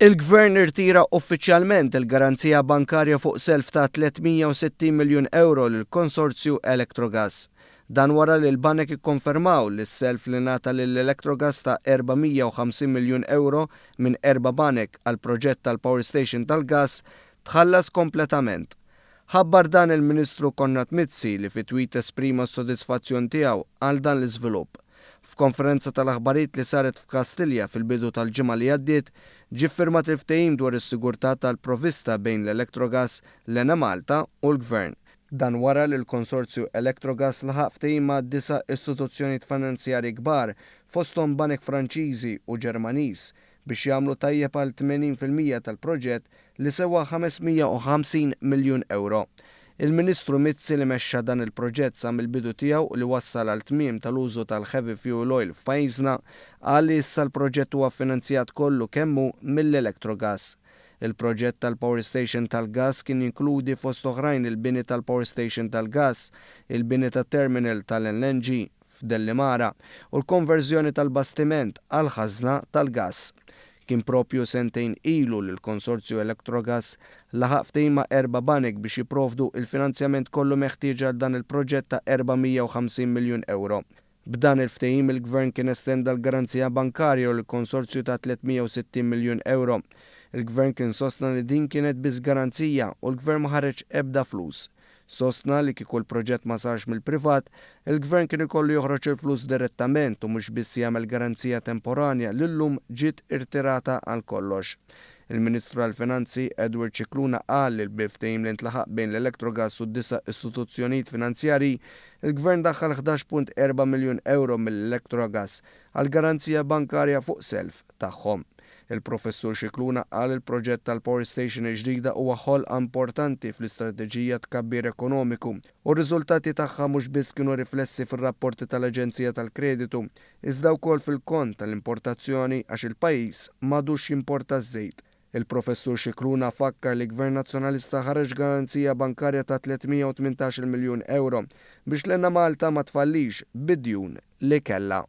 Il-Gvern irtira uffiċjalment il-garanzija bankarja fuq self ta' 360 miljun ewro lill-konsorzju Electrogas. Dan wara li l-banek ikkonfermaw li s-self li ngħata lil Electrogas ta' 450 miljun ewro minn erba' banek għall-proġett tal-power station tal-gass tħallas kompletament. Ħabbar dan il-Ministru Konrad Mizzi li fi tweet esprima s-sodisfazzjon tiegħu għal dan l-iżvilupp. F'konferenza tal-aħbarijiet li saret f'Kastilja fil-bidu tal-ġimgħa li għaddiet, ġie ffirmat il-ftehim dwar is-sigurtà tal-provvista bejn l-Electrogas, l-Enemalta u l-Gvern. Dan wara li l-konsorzju Electrogas laħaq ftehim ma' disa' istituzzjonijiet finanzjarji kbar, fosthom banek Franċiżi u Ġermaniż, biex jagħmlu tajjeb għal 80% tal-proġett li sewa 550 miljun ewro. Il-Ministru Mizzi li mexxa dan il-proġett sa mill-bidu tiegħu u li wassal għal tmiem tal-użu tal-heavy fuel oil f'pajjiżna, qal li issa l-proġett huwa ffinanzjat kollu kemm hu mill-Electrogas. Il-proġett tal-power station tal-gass kien jinkludi fost oħrajn il-bini tal-power station tal-gass, il-bini ta' terminal tal-LNG, f'Dellimara u l-konverżjoni tal-bastiment għall-ħażna tal-gass. Kien proprju sentejn ilu li l-konsorzju Electrogas laħaq ftehim ma' erba' banek biex jipprovdu il-finanzjament kollu meħtieġ għal dan il-proġett ta' 450 miljun ewro. B'dan il-ftehim il-Gvern kien estenda l-garanzija bankarja lill-konsorzju ta' 360 miljun ewro. Il-Gvern kien sostna li din kienet biss garanzija u l-Gvern ma ħareġ ebda flus. Sostna li kieku l-proġett ma sarx mill-privat, il-Gvern kien ikollu joħroġ il-flus direttament u mhux biss jagħmel garanzija temporanja li llum ġiet irtirata għal kollox. Il-Ministru għall-Finanzi, Edward Scicluna qal li bil-ftehim li ntlaħaq bejn l-Electrogas u d-disa' istituzzjonijiet finanzjarji, il-Gvern daħħal 11.4 miljun ewro mill-Electrogas għall-garanzija bankarja fuq self tagħhom. Il-Professur Scicluna qal il-proġett tal-power station il-ġdida huwa ħolqa importanti fl-istrateġija tkabbir ekonomiku u r-riżultati tagħha mhux biss kienu riflessi fir-rapporti tal-Aġenzija tal-Kreditu iżda wkoll fil-kont tal-importazzjoni għax il-pajjiż m'għadux jimporta ż-żejt. Il-Professur Scicluna fakkar li Gvern Nazzjonalista ħareġ garanzija bankarja ta' 318-il miljun ewro biex l-Enemalta ma tfallix bid-djun li kellha.